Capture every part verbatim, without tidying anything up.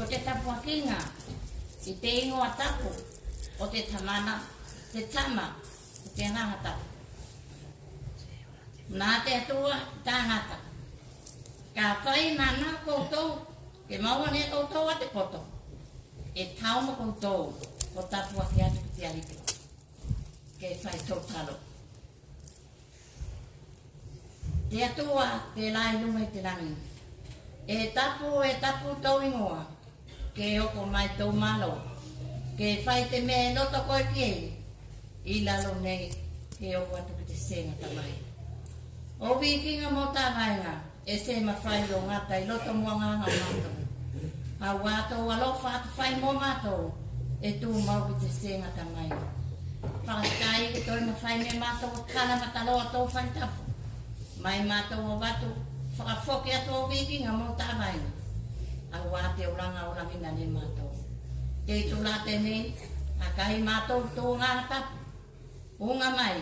Ko te tapuakiga i te igoa tapu o te Tamana, te Tama, o te Agaga Tapu. Na te Atua i tagata. Kafai na na koutou, ke maua ne koutou a te poto, e tau mo koutou ko tapuaki atu ki te Aliki. Ke fai tou talo. Te Atua tela i luga i te lagi, e tapu, e tapu tou igoa. Ke oko mai tou malo, ke fai te mea e loto koe ki ei, i lalo nei ke oko atu ki te sē gata mai. O vikiga mo tavaega e se mafai o gata i loto mo agaga o matou. Aua tou alofa atu fai mo matou e tumau ki te sega tamai. Fakafetai ke toe mafai ne matou kana mataloa tou fale tapu. Mai matou o vatu, fakafoki atu o vikiga mo tavaega. Aua te olaga olagina ne matou. Te itula tenei, akai matou tulaga tapu. Uga mai,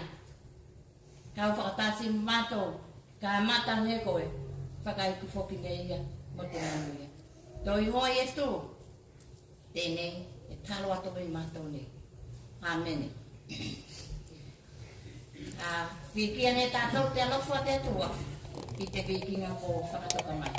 kau fakatasi matou, kamata ne koe, fakaiku foki ne ia mo te manuia. Toe igoa o Iesu tenei e talo atu i matou nei. Amene. A, vikia ne tatou te alofa o te Atua i te vikiga ko fakatoka mai.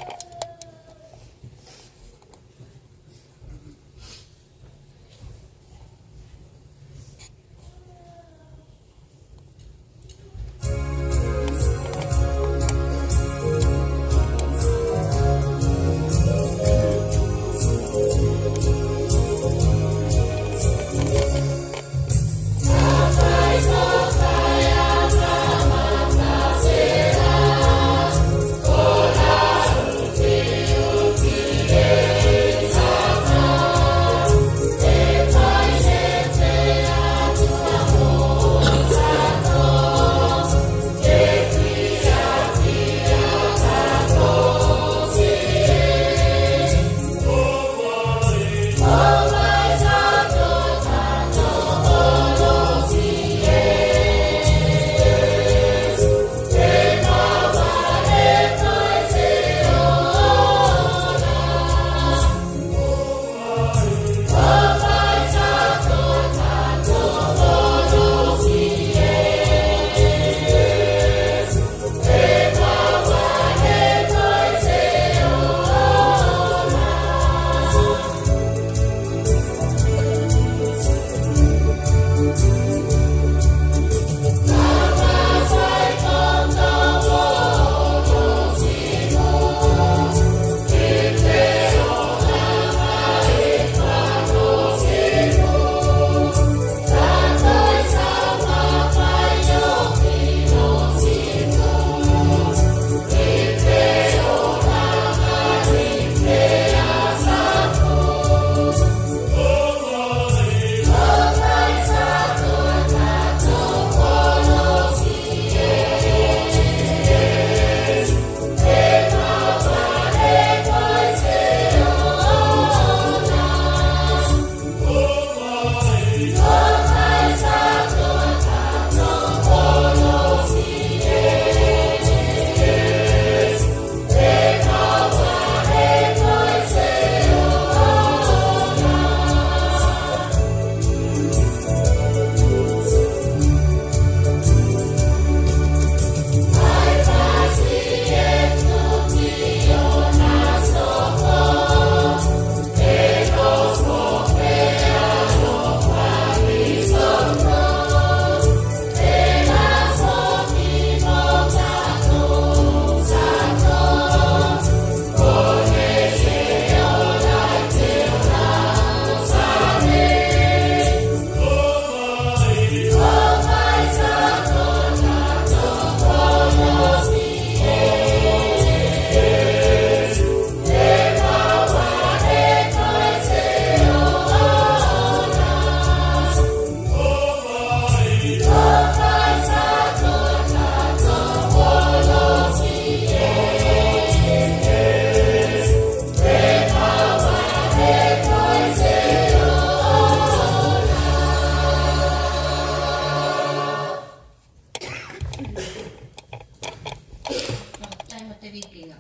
Fakafetai mo te vikiga.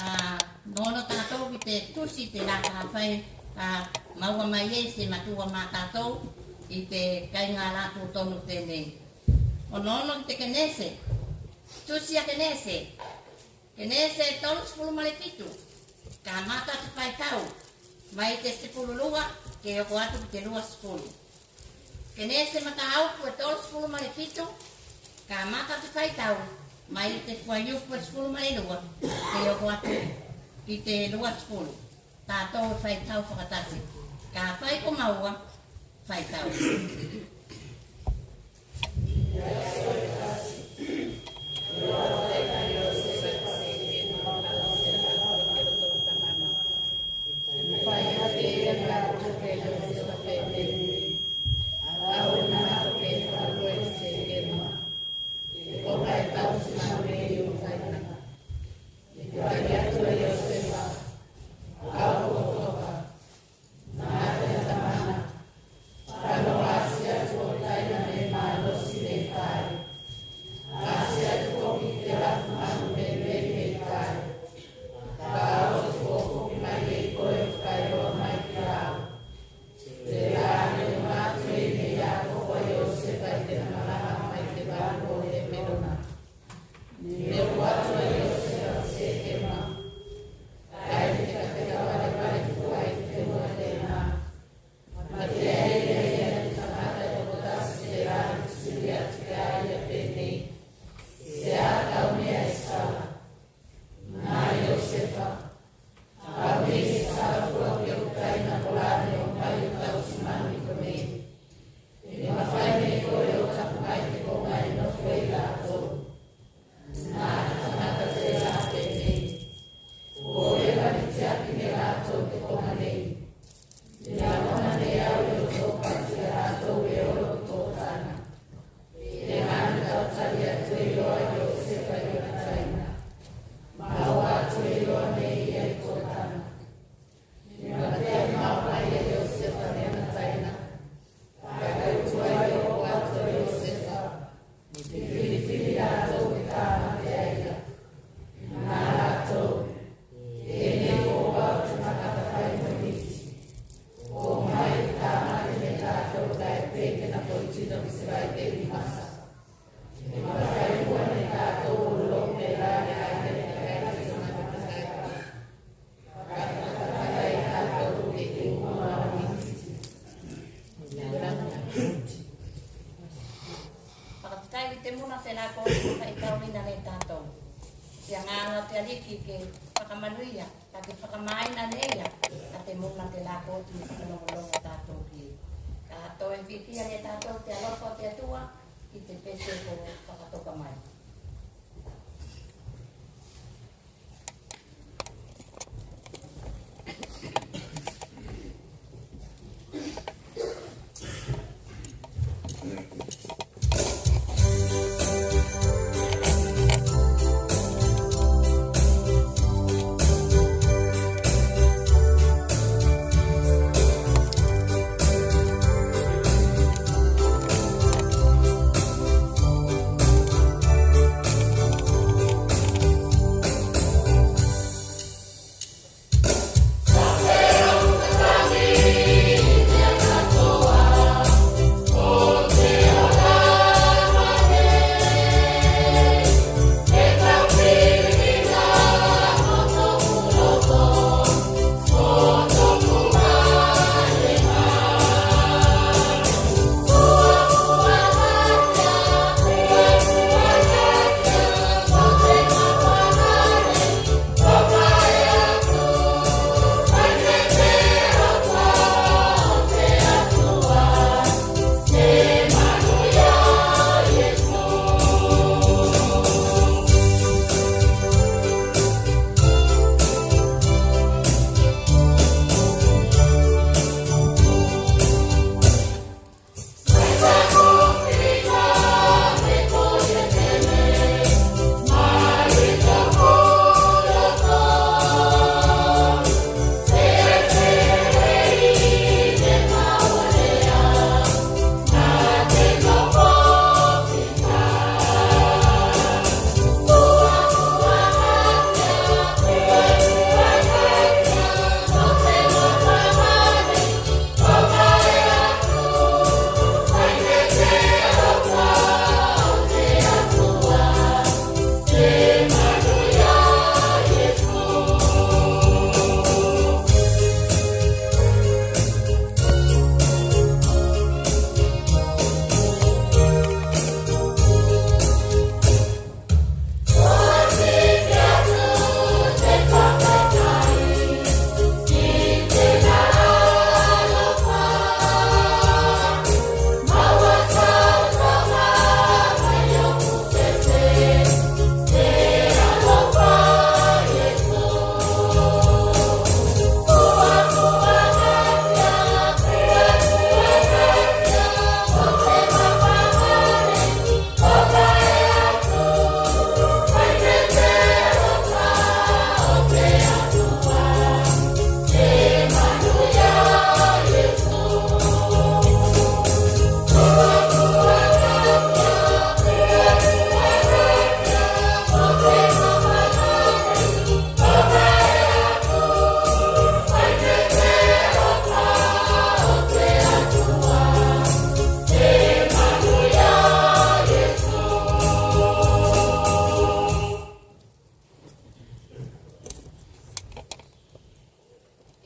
A, onoono tatou ki te tusi telā ka fai, a, maua mai ei se matua ma tatou i te kaiga la tutonu tenei. Onoono ki te Kenese. Tusi a Kenese. Kenese tolusefulu ma le fitu. Kamata te faitau mai te sefulu lua ke oko atu ki te luasefulu. Kenese mataupu e tolusefulu ma le fitu, kamata te faitau mai te fuaiupu e sefulu ma le lua ke oko atu ki te luasefulu. Tatou e faitau fakatasi. Kafai ko maua, faitau. Ko te faitauina ne tatou. Te Agaga o te Aliki ke fakamanuia, kae ke fakamāina ne ia a te muna telā ko te fakalogologo tatou ki ei. Ka toe vikia ne tatou te alofa o te Atua ki te pese ko fakatoka mai.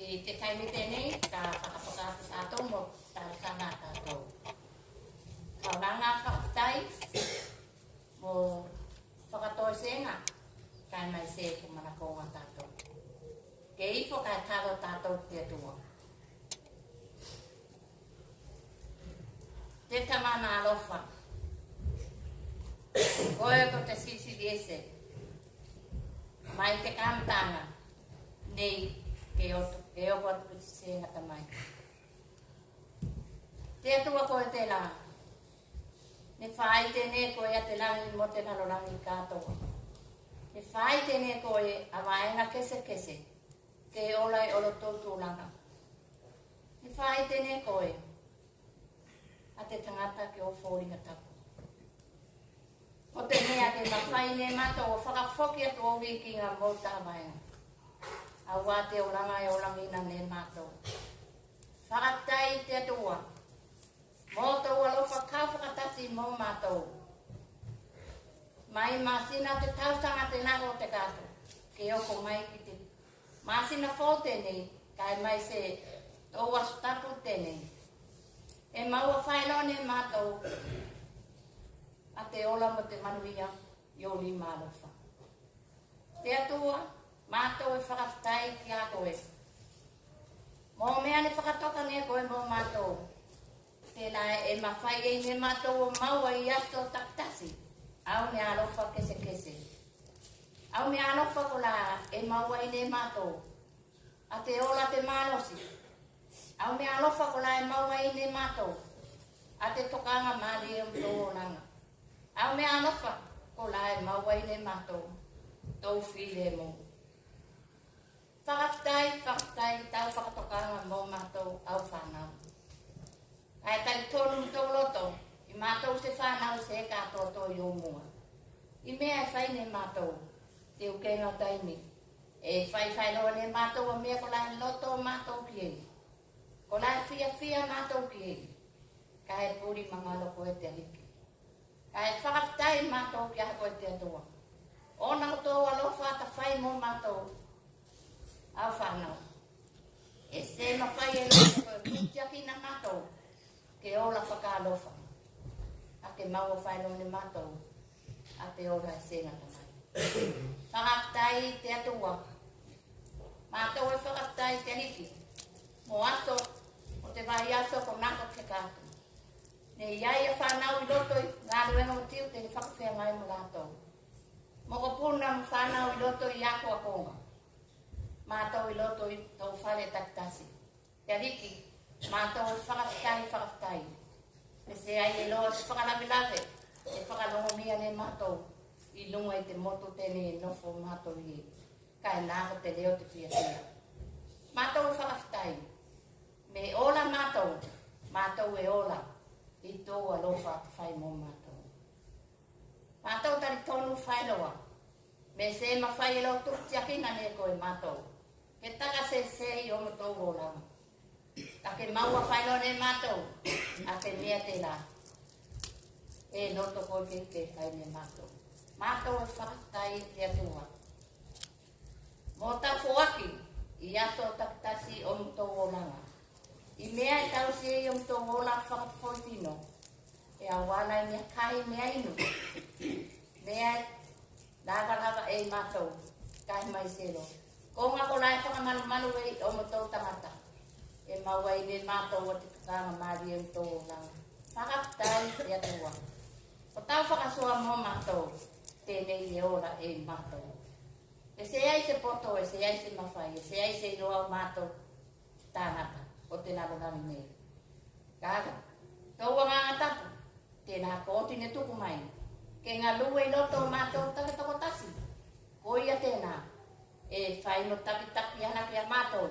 I te taimi tenei, ka fakatoka atu tatou mo talosaga tatou. Ka olaga fakatai mo fakatoesega, kae maise ko manakoga tatou. Ke ifo kae talo tatou ki te Atua. Te Tamana alofa, koe ko te silisili ese, mai te kamataga nei ke oko, ke oko atu ki te se gata mai. Te Atua koe telā, ne faite ne koe a te lagi mo te lalolagi katoa. Ne faite ne koe a vaega kesekese ke ola i olotou tulaga. Ne faite ne koe a te tagata ke o foliga tapu. Ko te mea ke mafai ne matou o fakafoki atu ou vikiga mo tavaega. Auā te olaga e olagina ne matou. Fakatai te Atua mo tou alofa kau fakatasi mo matou. Mai masina o te tausaga tenā o te kato, ke oko mai ki te masina fou tenei, kae maise tou aso tapu tenei. E maua faeloa ne matou a te ola mo te manuia i ou lima alofa. Te Atua, matou e fakafetai ki a koe mo mea ne fakatoka ne koe mo matou. Tela e mafai ei ne matou o maua i aso takitasi au mea alofa kesekese. Au mea alofa kola e maua ei ne matou a te ola te malosi. Au mea alofa kola e maua ei ne matou a te tokaga malie o tou olaga. Au mea alofa kola e maua ei ne matou tou filemu. Fakafetai, fakafetai tau fakatokaga mo matou au fanau. Kae talitonu mo tou loto i matou se fanau se katoatoa i ou mua. I mea e fai ne matou te ukega o taimi e faifai loa ne matou a mea kola e loto matou ki ei. Kola e fiafia matou ki ei. Kae puli magalo koe te Aliki. Kae fakafetai matou ki a koe te Atua ona ko tou alofa tafai mo matou au fanau. E se mafai e loto koe kutiakina matou ke ola fakaalofa. A ke maua fai loa ne matou a te ola e se gata mai. Fakafetai te Atua. Matou e fakafetai te Aliki mo aso o te vaiaso konā ko te katu. Ne i ai a fanau i loto i galuega o tiute ne fakafeagai mo latou. Mokopuna mo fanau i loto i akoakoga. Matou i loto i tou fale takitasi. Te Aliki, matou e fakafetai, fakafetai. E seai eiloa se fakalavelave e fakalogomia ne matou i luga i te motu tenei e nofo matou i ei. Kae na ko te leo te fiafia. Matou e fakafetai me ola matou, matou e ola i tou alofa tafai mo matou. Matou talitonu fai loa me se mafai e loto tiakina ne koe matou ke takasese i o matou olaga. Ka ke maua fai loa ne matou a te mea tela e loto koe ke ke fai ne matou. Matou e fakafetai te Atua mo tafoaki i aso takitasi o matou olaga. I mea e tausi ei o matou ola fakafoitino e auala i mea kai, mea inu, mea e lavalava ei matou. Kae maise loa koga kola e fakamalumalu ei o matou tagata e maua ei ne matou a te tokaga malie o matou olaga. Fakafetai te Atua ko tau fakasoa mo matou tenei e ola ei matou. E seai se poto, e seai se mafai, e seai se iloa o matou tagata o te lalolagi nei. Kae ko tou Agaga Tapu tena ko oti ne tuku mai ke galue i loto o matou takitokotasi. Ko ia tena e fai mo takitaki ana ki a matou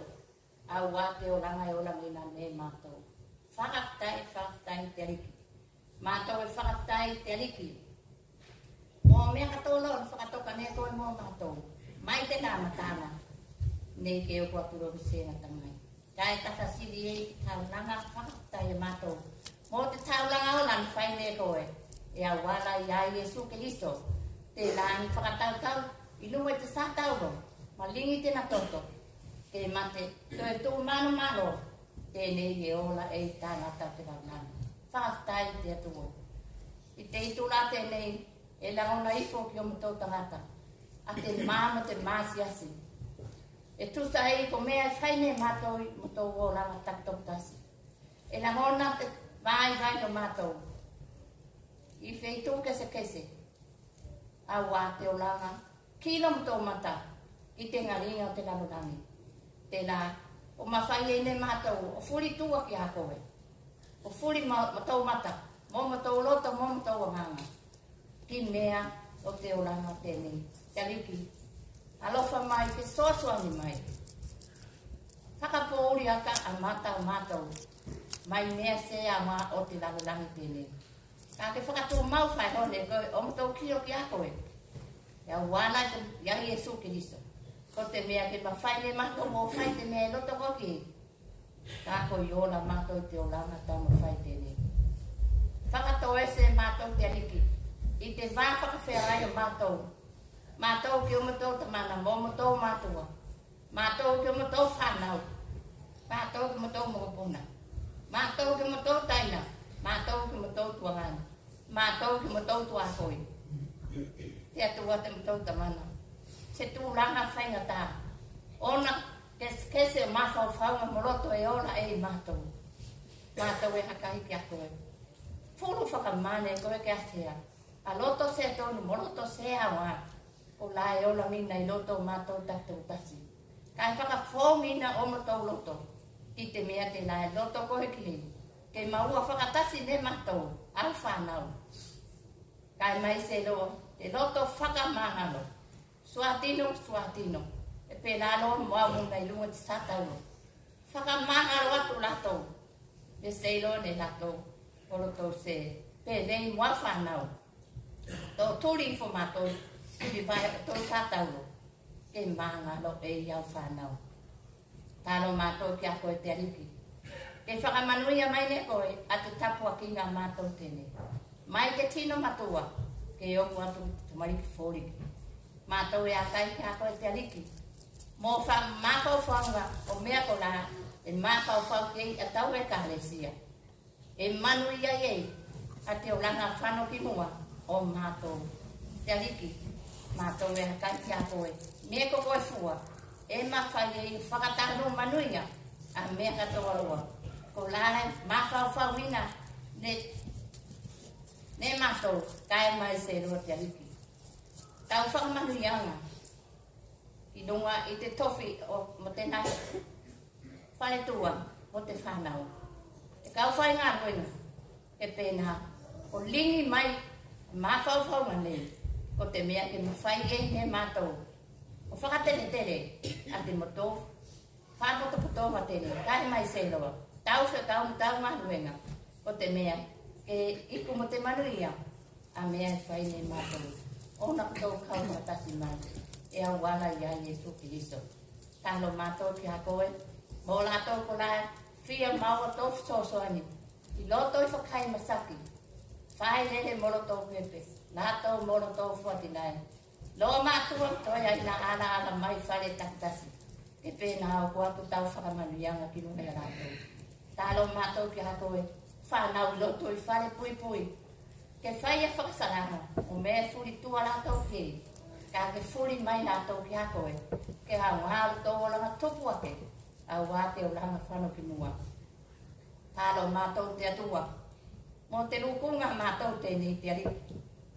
auā te olaga e olaina ne matou. Fakafetai, fakafetai te Aliki. Matou e fakafetai te Aliki mo mea katoa loa ne fakatoka ne koe mo matou mai tena mataga nei ke oko atu loa ki se gata mai. Kae tafasili ei te taulaga fakafetai a matou mo te taulaga ola ne fai ne koe e auala i a Iesu Keliso. Tela ne fakatautau i luga i te satauro, maligi tena toto, ke mate, toe tu manumalo, tenei e ola ei tagata o te lalolagi. Fakafetai te Atua. I te itula tenei e lagona ifo ki o matou tagata a te ma mo te masiasi. E tusa ei ko mea e fai ne matou i matou olaga takitokotasi. E lagona te vaivai o matou i feitu kesekese. Auā te olaga ki lo matou mata i te galiga o te lalolagi. Tela o mafai ei ne matou o fuli tua ki a koe, o fuli ma matou mata mo matou loto mo matou agaga ki mea o te olaga tenei. Te Aliki, alofa mai, fesoasoani mai. Fakapouli aka a mata o matou mai mea se a ma o te lalolagi tenei. Ka ke fakatumau fai loa ne koe o matou kilo ki a koe. Ia uana te ia Iesu Keliso. Ko te mea ke mafai ne matou o fai te mea e loto koe ki. Ka ko i ola matou i te olaga taumafai tenei. Fakatoese matou te Aliki i te va fakafeagai o matou. Matou ki o matou tamana mo matou matua. Matou ki o matou fanau. Matou ki o matou mokopuna. Matou ki o matou taina. Matou ki o matou tuagane. Matou ki motou tuakoi. Te Atua te motou Tamana. Se tulaga faigata. Ona kesekese o mafaufauga mo loto e ola ei matou. Matou e hakai ki a koe. Fulu fakamā ne koe ke afea a loto se tonu mo loto se aoga. Kolā e olagina i loto o matou takitokotasi. Kae fakafogina o motou loto ki te mea telā e loto koe ki ei, ke maua fakatasi ne matou au fanau. Kae maise loa te loto fakamagalo. Suā tino, suā tino. E pelā loa mo au muna i luga te satauro. Fakamagalo atu latou. Ke se iloa ne latou o lotou se penei mo au fanau. Tou tuli ifo matou i vae o tou satauro. Ke magalo ei au fanau. Talo matou ki a koe te Aliki. Ke fakamanuia mai ne koe a te tapuakiga matou tenei. Mai te tino matua ke oku atu te tamaliki foliki. Matou e akai ki a koe te Aliki. Mo fa mafaufauga o mea kolā e mafaufau ki ei a tau ekalesia. E manuia ei a te olaga fano ki mua o matou. Te Aliki, matou e akai ki a koe. Me ko koe fua e mafai ei o fakatanu manuia a mea katoa loa kolā e mafaufauina ne, ne matou. Kae maise loa te Aliki, tau fakamanuiaga i luga i te tofi o mo tenā faletua mo te fanau. E kau faigaluega e penā o ligi mai mafaufauga nei, ko te mea ke mafai ei ne matou o fakateletele a te motou fapotopotoga tenei. Kae maise loa tau fekau mo tau galuega, ko te mea ke iku mo te manuia a mea e fai ne matou. Ona ko tou kau fakatasi mai e auala i a Iesu Keliso. Talo matou ki a koe mo latou kolā e fia maua tou fesoasoani i loto i fakai masaki, failele mo lotou pepe, latou mo lotou fuatinae. Lo matua toeaina alaala mai fale takitasi. Ke penā o ko atu tau fakamanuiaga ki luga i a latou. Talo matou ki a koe, fanau i loto i fale puipui. Ke fai a fakasalaga o mea e fuli tua latou ki ei, kae ke fuli mai latou ki a koe. Ke aoga lotou olaga tupu ake auā te olaga fano ki mua. Talo matou te Atua mo te lukuga matou tenei te Aliki.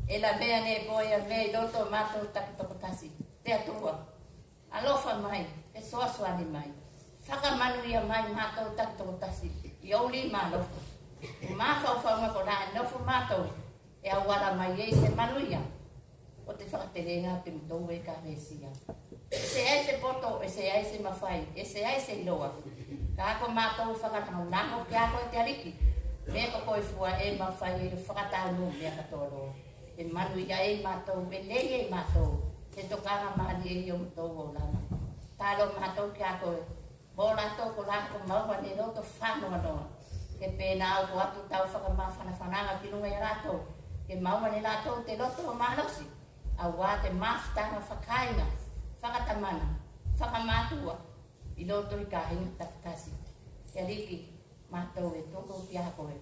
E lavea ne koe a mea i loto o matou takitokotasi te Atua. Alofa mai, fesoasoani mai, fakamanuia mai matou takitokotasi i ou lima alofa. Mafaufauga kolā e nofo matou e auala mai ei se manuia o te fakatelega o te motou ekalesia. E seai se poto, e seai se mafai, e seai se iloa. Kae ko matou fakalagolago ki a koe te Aliki. Me ko koe fua e mafai ei o fakataunu mea katoa loa. E manuia ei matou, e lei ei matou, e tokaga malie ei o motou olaga. Talo matou ki a koe mo latou kolā ko maua ne loto fanoanoa. Ke penā o ko atu tau fakamafanafanaga ki luga i a latou, ke maua ne latou te loto malosi auā te mafutaga fakaiga, fakatamana, fakamatua i loto i kāiga takitasi. Te Aliki, matou e tuku ki a koe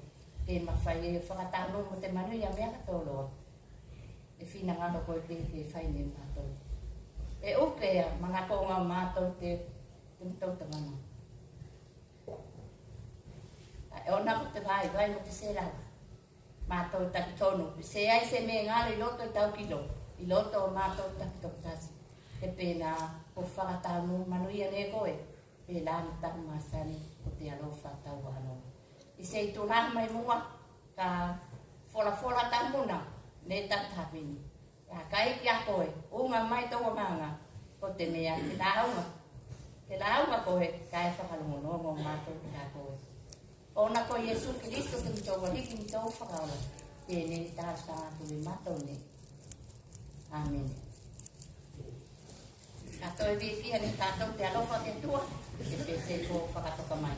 ke mafai ei o fakataunu mo te manuia mea katoa loa. E finagalo koe ke ke fai ne matou. E uke a manakoga o matou te, te motou Tamana. Ae ona ko te vaivai mo te selava, matou taki tonu, seai se mea e galo i loto i tau kilo, i loto o matou takitokotasi. Ke penā o fakataunu manuia ne koe, pelā mo tau masani o te alofa tau alofa. I se itula mai mua ka folafola tau muna ne tau tapini. E akai ki a koe, uga mai tou Agaga, ko te mea ke lauga, ke lauga koe, kae fakalogologo matou ki a koe. Ona ko Iesu Keliso te motou Aliki, motou Fakaola, tenei talosaga atu i matou nei. Amene. Ka toe vikia ne tatou te alofa o te Atua, e pese ko fakatoka mai.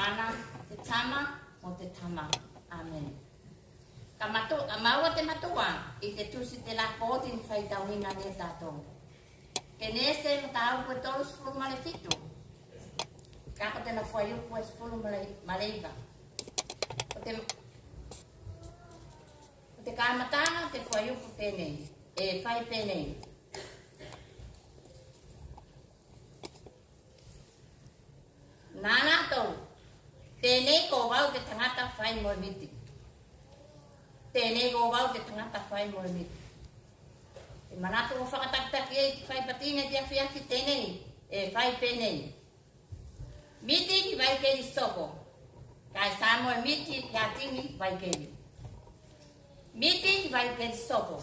Ana, te Tama, mo te Tama. Amene. Ka matua, ka maua te matua i te tusi te Lakoti ne faitauina ne tatou. Kenese mataupu e tolusefulu ma le fitu. Kae ko tena fuaiupu e sefulu ma le, ma le iva. Ko te, ko te kamataga te fuaiupu penei, e fai penei. Na latou, tenei ko vau te tagata fai moemiti. Tenei ko vau te tagata fai moemiti. E manatu ko fakatakitaki ei te faipatiga i te afiafi tenei, e fai penei. Miti ki vaikeli soko. Kae sa moemiti ki atigi vaikeli. Miti ki vaikeli soko.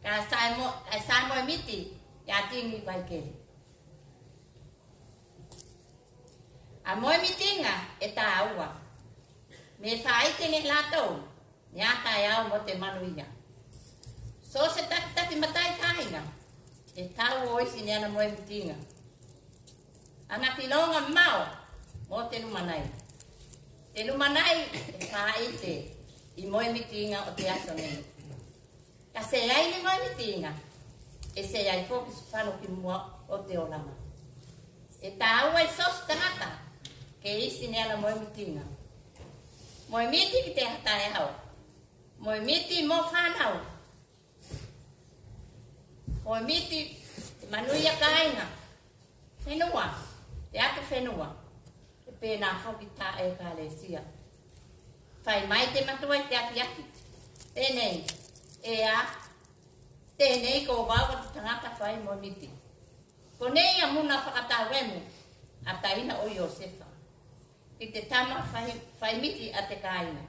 Kae sa mo-, kae sa moemiti ki atigi vaikeli. A moemitiga e tāua. Me faite ne latou ne a taeao mo te manuia. So se takitaki matai kāiga, e tau o isi ne ana moemitiga. Ana kiloga mao mo te lumanai. Te lumanai e faite i moemitiga o te aso nei. Ka seai ne moemitiga, e seai foki se fano ki mua o te olaga. E tāua i so se tagata ke isi ne ana moemitiga. Moemiti ki te a taeao. Moemiti mo fanau. Moemiti te manuia kāiga. Fenua, te atufenua. E penā foki ta ekalesia. Fai mai te matua i te afiafi penei, e a, tenei ko vau a te tagata fai moemiti. Konei a muna fakatauemu a taina o Iosefa ki te tama fai, fai miti a te kāiga.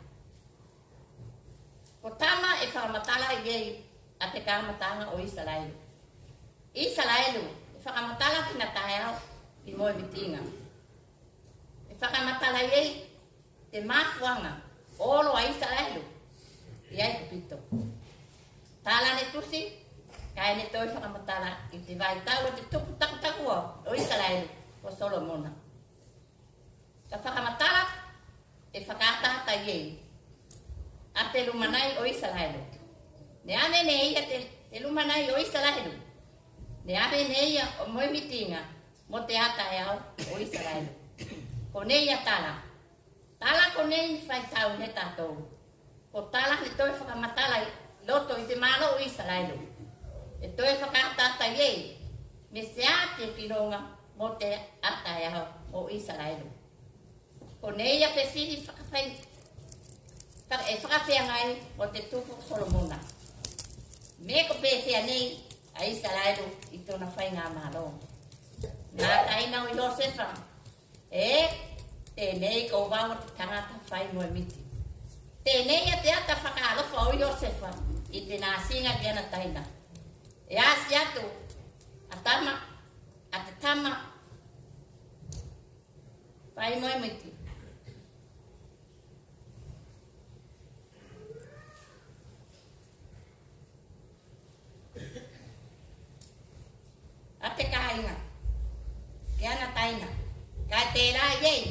Ko tama e fakamatala i ei a te kamataga o Isalaelu. Isalaelu e fakamatala ki na taeao i moemitiga. E fakamatala i ei te mafuaga o olo a Isalaelu i Aikupito. Tala ne tusi, kae ne toe fakamatala i te vaitau o te tupu takutakua o Isalaelu ko Solomona. Ka fakamatala e fakaataata i ei a te lumanai o Isalaelu. Ne ave ne ia te, te lumanai o Isalaelu. Ne ave ne ia o moemitiga mo te a taeao o Isalaelu. Konei a tala. Tala konei ne faitau ne tatou. Ko tala ne toe fakamatala i loto i te malo o Isalaelu. E toe fakaataata i ei me se a te kiloga mo te a taeao o Isalaelu. Konei a fesili fakafai, faka-, e fakafeagai mo te tupu o Solomona. Me ko pefea nei a Isalaelu i tona faiga malo. Na taina o Iosefa, e, tenei ko vau a te tagata fai moemiti. Tenei a te ata fakaalofa o Iosefa i tena asiga ki ana taina. E asi atu a tama, a te tama fai moemiti. A te kāiga ki ana taina, kae telā i ei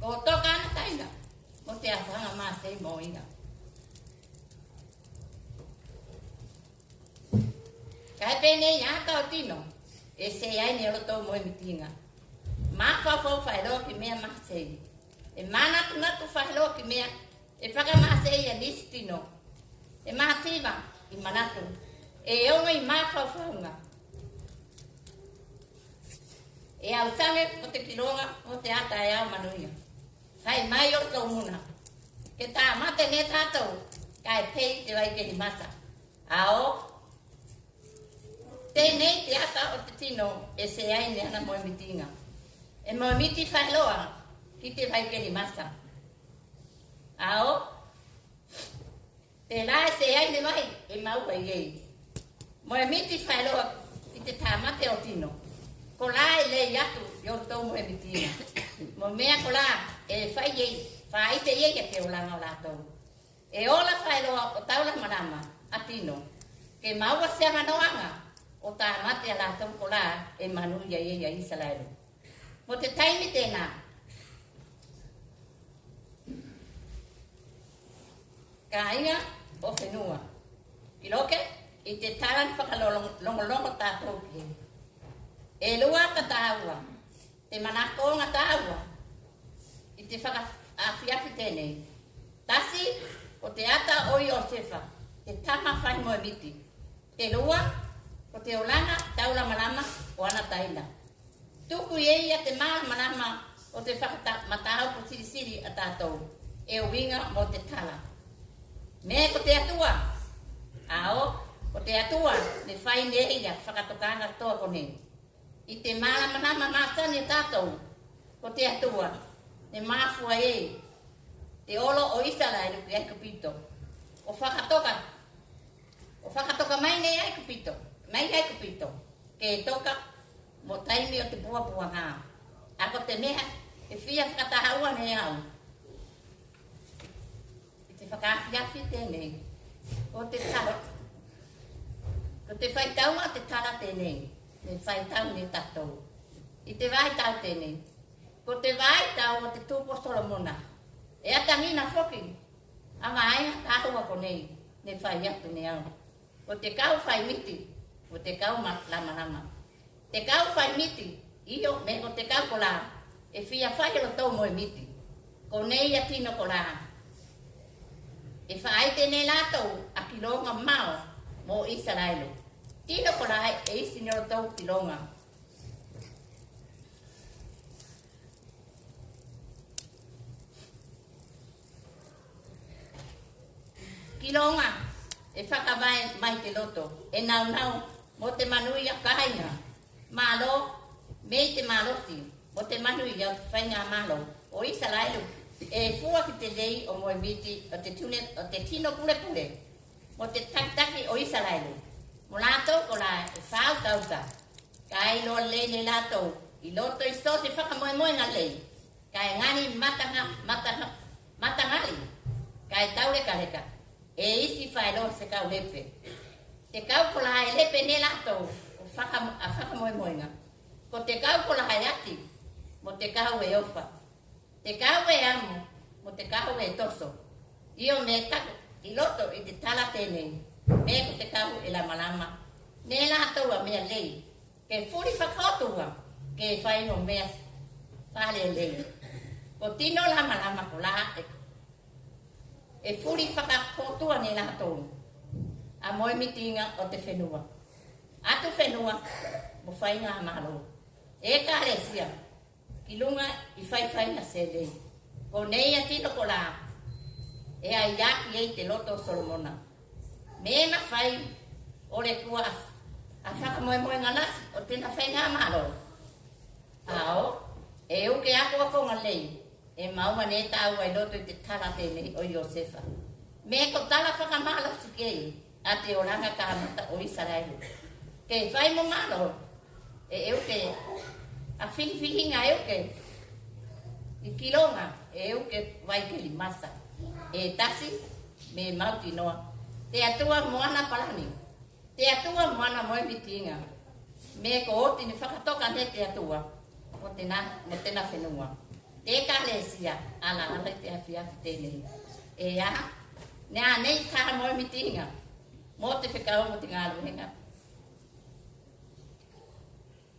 ko toka ana taina mo te afaga masei mo ia. Kae penei a ata o tino, e seai ne olotou moemitiga. Mafaufau faeloa ki mea masei. E manatunatu faeloa ki mea e fakamasei a nisi tino. E mativa i manatu, e ogo i mafaufauga. E ausage mo te kiloga mo te a taeao manuia. Fai mai olotou muna, ke tamate ne tatou kae pei te vaikeli masa. Ao tenei te ata o te tino e seai ne ana moemitiga. E moemiti faeloa ki te vaikeli masa. Ao telā e seai ne vai e maua i ei. Moemiti faeloa ki te tamate o tino. Kolā e lei atu i olotou moemitiga mo mea kolā e fai ei, faite ei a te olaga o latou. E ola faeloa o taulamalama a tino ke maua se avanoaga o tamate a latou kolā e manuia ei a Isalaelu. Mo te taimi tenā, Kāiga o fenua, ki loke i te tala ne fakalogologo tatou ki ei. E lua ka tāua te manakoga tāua i te fakaafiafi tenei. Tasi, ko te ata o Iosefa, te tama fai moemiti. Te lua, ko te olaga taulamalama o ana taina. Tuku i ei a te malamalama o te fakata-, mataupu silisili a tatou e uiga mo te tala. Me ko te Atua, ao, ko te Atua ne fai ne ia fakatokaga katoa konei. I te malamalama masani a tatou, ko te Atua ne mafua ei te olo o Isalaelu ki Aikupito. O fakatoka, o fakatoka mai nei Aikupito, mai Aikupito, ke toka mo taimi o te puapuaga. A ko te mea e fia fakatāua ne au i te fakaafiafi tenei, ko te tala, ko te faitauga o te tala tenei, ne faitau ne tatou i te vaitau tenei. Ko te vaitau o te tupu o Solomona e atagina foki a vaega tāua konei ne fai atu ne au. Ko te kau fai miti, ko te kau ma-, lamalama. Te kau fai miti, io, me ko te kau kolā e fia fai olotou moemiti. Konei a tino kolā e fai tenei latou a kiloga mao mo Isalaelu. Tino kolā e isi ne olotou kiloga. Kiloga e fakavae mai te loto, e naunau mo te manuia kāiga. Malo, me i te malosi mo te manuia o te faiga malo o Isalaelu, e fua ki te lei o moemiti o te tune, o te tino pulepule mo te takitaki o Isalaelu. Mo latou kolā e fautauta, ka iloa lei ne latou i loto i so se fakamoemoega lei, kae gali mataga-, mataga-, matagali, kae taulekaleka, e isi faeloa se kau lepe. Te kau kolā e lepe ne latou o faka-, a fakamoemoega, ko te kau kolā e ati mo te kau e ofa, te kau e amo mo te kau e toso. Io, me taku i loto i te tala tenei, me ko te kau e lamalama ne latou a mea lei ke fuli fakaotua, ke fai mo mea fakalelei. Ko tino lamalama kolā e, e fuli fakaotua ne latou a moemitiga o te fenua, atufenua mo faiga malo. Ekalesia, ki luga i faifaiga selei. Konei a tino kolā e aiaki ei te loto o Solomona. Me mafai o le kua a, a fakamoemoega lasi o tena faiga malo. Ao, e uke akoakoga lei e maua ne tāua i loto i te tala tenei o Iosefa. Me ko tala fakamalosi kei a te olaga kamata o Isalaelu. Ke fai mo malo, e uke a filifiliga, e uke i kiloga, e uke vai keli masa. E tasi, me mautinoa te Atua mo ana palani, te Atua mo ana moemitiga. Me ko oti ne fakatoka ne te Atua mo tena, mo tena fenua. Te ekalesia, alaala i te afiafi tenei. E a, ne a nei ka moemitiga mo te fekau mo te galuega.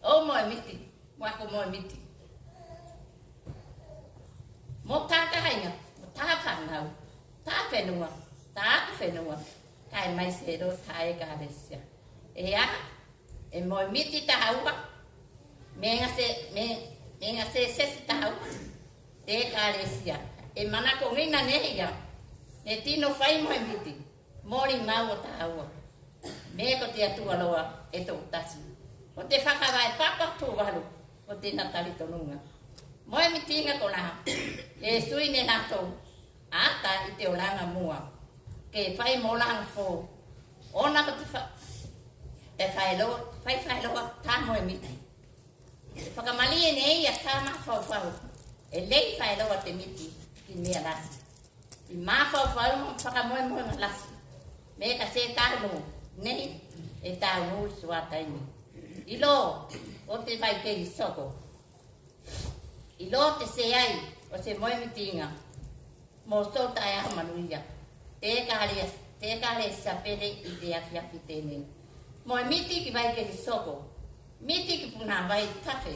Ou moemiti, mo aku moemiti. Mo ta kāiga, mo ta fanau, ta fenua, ta atufenua, kae maise loa ta ekalesia. E a, e moemiti tāua, me gase, me, me gasesesi tāua te ekalesia. E manakogina ne ia ne tino fai moemiti. Molimau o tāua. Me ko te Atua loa e tokotasi. Ko te fakavae papa Tuvalu ko tena talitonuga. Moemitiga kolā e sui ne latou ata i te olaga mua ke fai mo olaga fou. Ona ko te fa-, e faeloa, fai faeloa ta moemiti. E fakamalie ne ia ta mafaufau e lei faeloa te miti ki mea lasi. I mafaufau mo fakamoemoega lasi, me ka se taunu nei e taunu i suā taimi. Ilo o te vai kei soko, ilo te seai o se moemitiga mo sou taeao manuia. Te ekale-, te ekalesia pele i te afiafi tenei. Mo e miti ki Vaikeli Soko. Miti ki Punavai Tafe.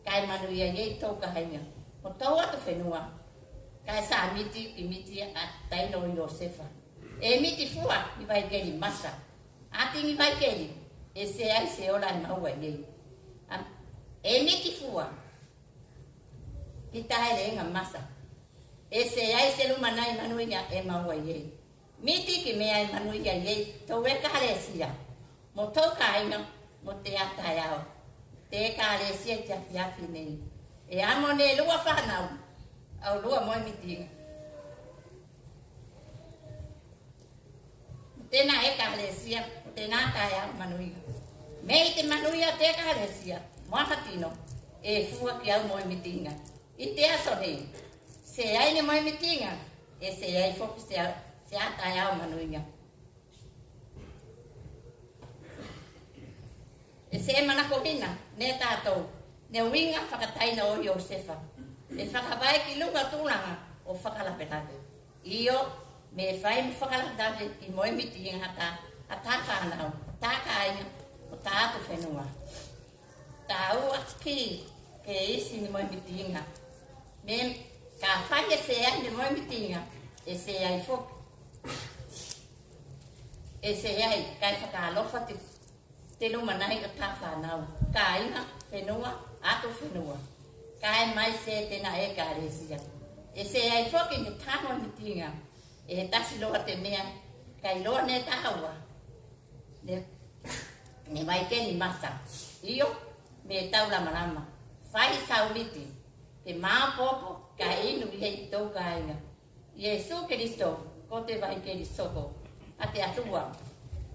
Kae manuia i ei tou kāiga mo tou atufenua. Kae sa miti ki miti a taina o Iosefa. E miti fua ki Vaikeli Masa. Ati ki Vaikeli, e seai se ola e maua i ei. A, e miti fua ki Taelega Masa. E seai se lumanai manuiga e maua i ei. Miti ki mea e manuia i ei tou ekalesia mo tou kāiga mo te ataeao. Te ekalesia i te afiafi nei. E amo ne lua fanau, aulua mo e mitiga. Tena ekalesia, tena ataeao manuiga. Me i te manuia te ekalesia mo ana tino, e fua ki au mo e mitiga. I te aso nei, seai ne mo e mitiga, e seai foki se, se ataeao manuiga. E se manakogina ne tatou ne uiga fakataina o Iosefa. E fakavae ki luga tulaga o fakalavelave. Io, me fai mo fakalavelave ki mo e mitiga a ta, a ta fanau, a ta kāiga, o ta atufenua. Tāua ki ke isi ne mo e mitiga. Me kafai e seai ne mo e mitiga, e seai foki, e seai kae fakaalofa te, te lumanai o ta fanau, kāiga, fenua, atufenua. Kae maise tena ekalesia. E seai foki ne ta mo e mitiga. E tasi loa te mea, ka iloa ne tāua ne, ne Vaikeli Masa. Io, me tau lamalama. Fai sau miti, ke maopoopo, ka inu i ei tou kāiga. Iesu Keliso, ko te Vaikeli Soko a te Atua.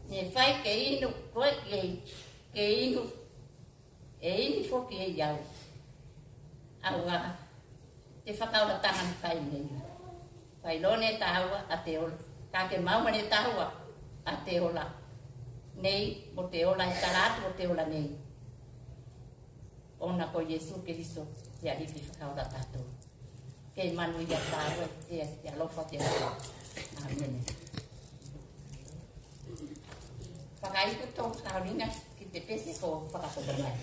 Ne fai ke inu koe ki ei, ke inu, e inu foki ei au. Auā te fakaolataga ne fai nei. Fai loa ne tāua a te ola. Kae ke maua ne tāua a te ola nei, mo te ola e tala atu o te ola nei. Ona ko Iesu Keliso te Aliki fakaola tatou. Ke manuia tāua te, te alofa o te Atua. Amene. Fakaiku tou sauniga ki te pese ko fakapotoga mai.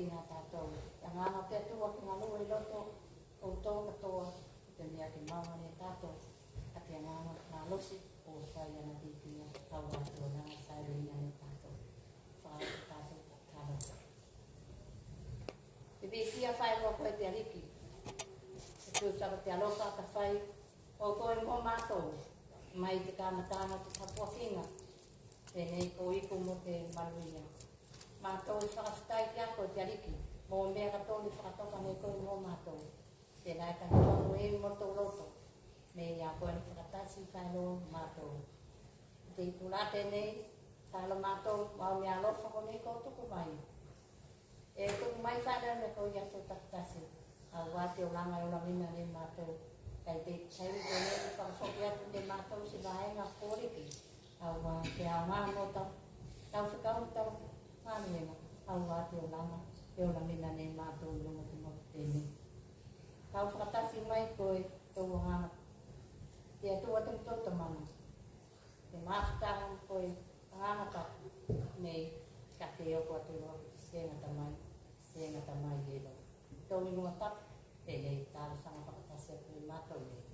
Ia tatou, te agaga o te Atua ke galue i loto o outou katoa, i te mea ke maua ne tatou a te agaga malosi o fai ana viiga, kae o te olaga e fai ne tatou. Fai tatou tatalo. Te viia faeloa koe te Aliki. Te tusa o te alofa ka fai o koe mo matou mai te kamataga o te tapuakiga. Tenei ko iku mo te manuia. Matou e fakafetai ki a koe te Aliki mo mea katoa ne fakatoka ne koe mo matou. Tena e takitoa mo ei mo tou loto. Me i a koe ne fakatasi faeloa matou. Te iku la tenei, talo matou, mau mea alofa konei ko tuku mai. E tuku mai faeloa ne koe i aso takitasi. Aua te olaga e olamina ne matou. Kae i te taimi tenei e fakafoki atu ne matou se vaega foliki. Aua te aoga mo tau, tau fekau tau manuega. Aua te olaga e olamina ne matou i luga te motu tenei. Kau fakatasi mai koe tou agaga. Te Atua te motou Tamana. Te mafutaga o koe Agaga Tapu nei, ka ke oko atu loa ki te se gata mai, se gata mai eiloa. Tou igoa tapu tenei, talosaga fakatasi atu ne matou nei.